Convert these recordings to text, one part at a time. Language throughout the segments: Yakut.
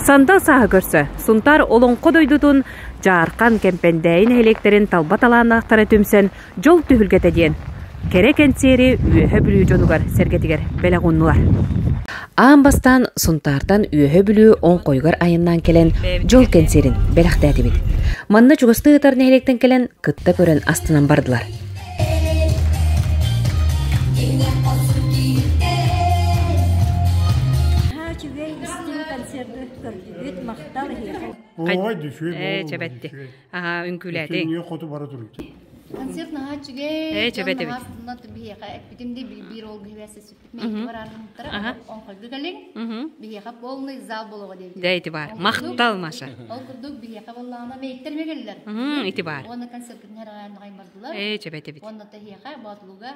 Сандал сааһы көрсө Сунтаар Олоҥхо дойдутун Дьаархан, Кэмпэндээйи нэһилиэктэрин талба талааннаахтара түмсэн Дьол түһүлгэтэ диэн кэрэ кэнсиэри Үөһэ Бүлүү дьонугар-сэргэтигэр бэлэх ууннулар. Аан бастаан Сунтаартан Үөһэ Бүлүү оҥхойугар айаннаан кэлэн дьол кэнсиэрин бэлэхтээтибит. Манна чугастыы ытар нэһилиэктэн кэлэн кытта көрөн астынан бардылар. Ээ, чэбэтти. Аха, үҥкүүлээтиҥ. Хоту бара турбут. Концерт наһаа үчүгэй. Ээ, чэбэт эбит. Биһиэхэ эппитим де биир ол биһиэхэ сүппүт мейти бараарымтара. Оҥхойго кэлиҥ. Биһиэхэ полный зал болоҕо диэбит. Дэ ити баар. Махтал, Маша. Ол курдук биһиэхэ боллаҕына мейттер мегеллер. Ити баар. Уонна концерткытын хараҕаан бардылар. Ээ, чэбэт эбит. Уонна таһиэхэ Боотулуга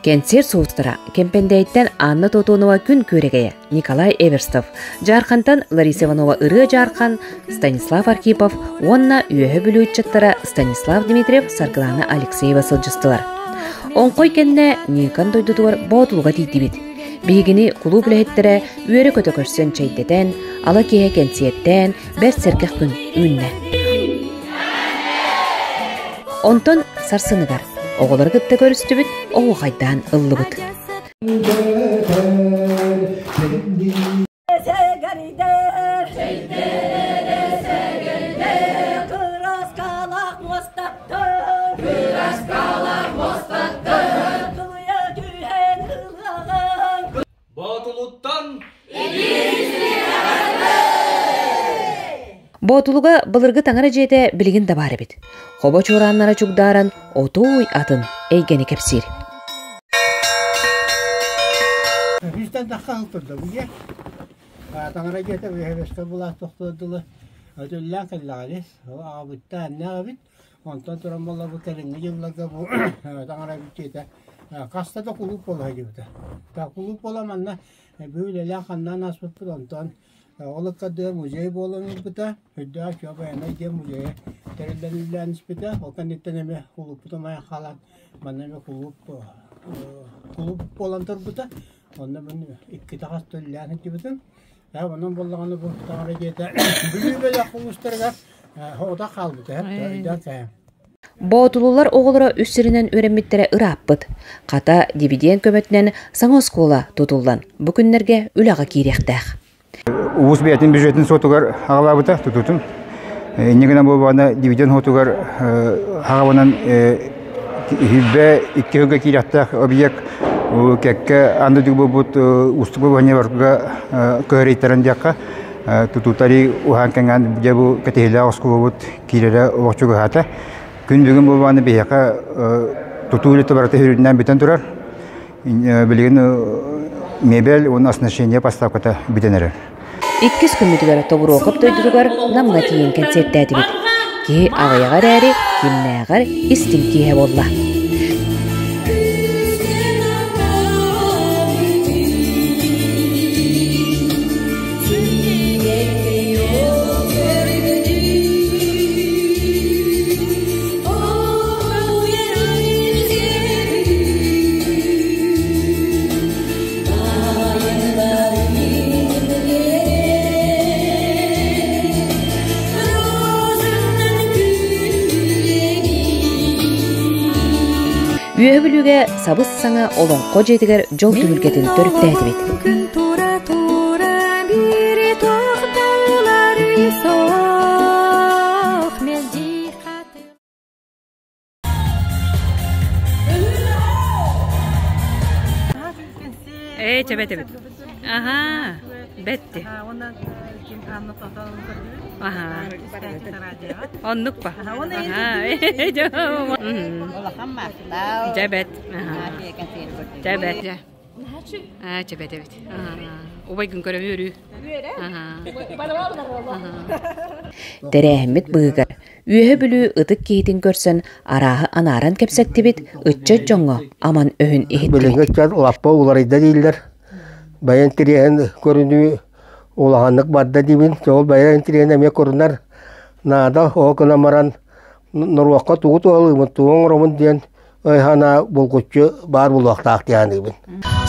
Кэнсиэр сулустара Кэмпэндээйиттэн Анна Тотонова Күн Күөрэгэйэ, Николай Эверстов, Дьаархантан Лариса Иванова Ырыа Дьаархан, Станислав Архипов уонна Үөһэ Бүлүү ыччаттара Станислав Дмитриев, Саргылана Алексеева сылдьыстылар. Оҥхой кэннэ Ньыыкан дойдутугар Боотулуга тиийдибит. Биһигини кулууп үлэһиттэрэ үөрэ-көтө көрсөн чэйдэтэн, ала киэһэ кэнсиэртээн, бэрт сэргэх күн үүннэ. Онтон сарсыныгар оҕолору кытта көрүстүбүт, оһуохайдаан ыллыбыт. Боотулуттан Боотулуга былыргы таҥара дьиэтэ билигин да баар эбит. Хобо чуорааннара чугдааран отуй атын эйгэни кэпсиир. Бииртэн тахха турда бу дьиэ. Таҥара дьиэтэ үһэбэскэ булаас тохтуор дылы өтүллээн кэллэҕэ Ол аҕабытта анньаах эбит. Онтон туран буолла бу кэлиҥҥи дьылларга бу таҥара дьиэтэ хаста да кулууп буола сылдьыбыта. Кулууп буола манна бу үлэлээх ханнаан ааспыппыт онтон ол ыккардыгар музей буолан ылбыта. Үрдээх Чуо Байанай диэн музейа тэриллэн үлэлээн испитэ. Ол кэнниттэн эмиэ кулууппут умайан хаалан манна эмиэ кулууп кулууп буолан турбута. Онно мин иккитэ хаста үлэлээн сылдьыбытым. Онон буоллаҕына бу таҥара дьиэтэ Бүлүү бөлөх улуустарыгар оҕото хаалбыта өйдөөн кэһэн. Боотулулар оҕолоро үс сиринэн үөрэммиттэрэ ырааппыт. Хата, дивиденд көмөтүнэн саҥа оскуола тутуллан, бу күннэргэ үлэҕэ киириэхтээх. Улуус бэйэтин бюджетин суотугар аҕалаабыта тутуутун. Инньэ гынан буолбаҕына дивиденд суотугар аҕабынан иһирбэ икки сылга киириэхтээх объект кэккэ анды буолбут уустук балаһыанньаларга көһөрүйтэрэн диэххэ тутуутари уһаан кэҥээн дьэ бу кэтэһиилээх оскуолабыт киирэрэ олох чугаһаата. Күн бүгүн буолбаҕына биһиэхэ тутуу үлэтэ барыта үрүннээн бүтэн турар. Билигин мебель уонна оснащение поставката бүтэн эрэр. Иккис күммүтүгэр Тобуруокап дойдутугар Намҥа тиийэн кэнсиэртээтибит. Киһи аҕыйаҕа эрээри, кимнээҕэр истиҥ киэһэ буолла. Үөһэ Бүлүүгэ сабыс-саҥа Олоҥхо дьиэтигэр дьол түһүлгэтин төрүттээтибит. Ээ, чэбэт эбит. Аһаа, бэтти. Аһаа. Оннук па. Дьэбэт. Дьэбэт. Аа, чэбэт эбит. Убайгын көрөбү өрүү. Тэрээһиммит быыһыгар Үөһэ Бүлүү ытык киһитин көрсөн арааһы анааран кэпсэттибит, ыччат дьоҥҥо аман өһүн иһиттибит. Билиҥҥи ыччат лаппа уларыйда дииллэр. Бэйэ интэриэһин көрүнүү улаханнык барда диибин. Ол бэйэ интэриэһин эмиэ көрүнэр наада. Ол гынан баран норуокка тугу туһалыыбын, тугу оҥоробун диэн Өй-санаа булгуччу баар буолуохтаах дии саныыбын.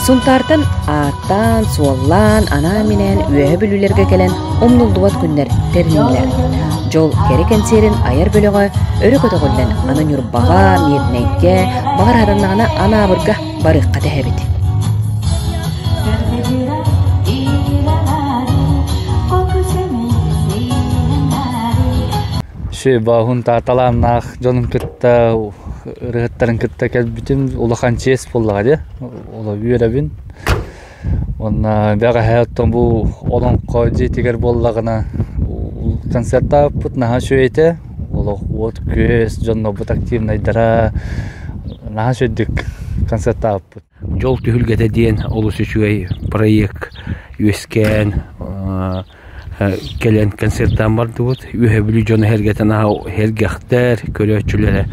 Сунтаартан ааттаан, суоллаан, анаан-минээн үөһэ бүлүүлэргэ кэлэн умнуллубат күннэр тэриннилэр. Дьол кэрэ кэнсиэрин айар бөлөҕө өрө көтөҕүллэн аны Ньурбаҕа, Миирнэйгэ, баҕар аһаданнаҕына Анаабырга барыахха тэһэбит. Сүбаһун тааталааннаах дьонун кытта ырыһыттарын кытта кэлбитим улахан чиэс буоллаҕа дии ола үөрэбин уонна бэҕэһээ оттон бу олоҥхо дьиэтигэр буоллаҕына концертаабыппыт наһаа үчүгэй этэ олох уот-күөс дьоннорбут активнайдара наһаа үчүгэйдик концертаабыппыт Дьол түһүлгэтэ диэн олус үчүгэй проект үөскээн кэлэн концертаан бардыбыт. Үөһэ Бүлүү дьоно сэргэтэн сэргэхтэр, көрөөччүлэрэ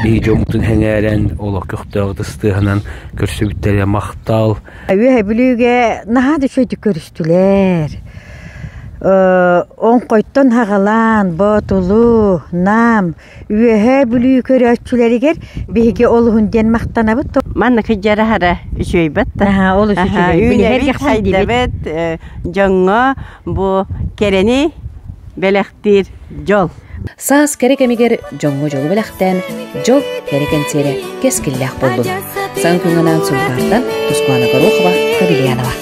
биһи дьоммутун сэҥээрэн, олох көхтөөх ытыстыаһынан көрсүбүттэрэ махтал. Үөһэ Бүлүүгэ наһаа да үчүгэйдик көрүстүлэр. Оҥхойтон хаҕалаан, Боотулу, Нам, Үөһээ Бүлүү көрөөччүлэригэр биһиги олуһун диэн махтанабыт. Манна кыдьараһара үчүгэйбэт да. Олус үчүгэй. Үүнэбит, хайдабыт, дьоҥҥо бу кэрэни бэлэхтиир дьол. Саас кэрэ кэмигэр дьоҥҥо дьолу бэлэхтээн, дьол кэрэ кэнсиэрэ кэскиллээх буоллун. Саҥа күҥҥэ анаан Сунтаартан Тускуана Горохова, Кабельянова.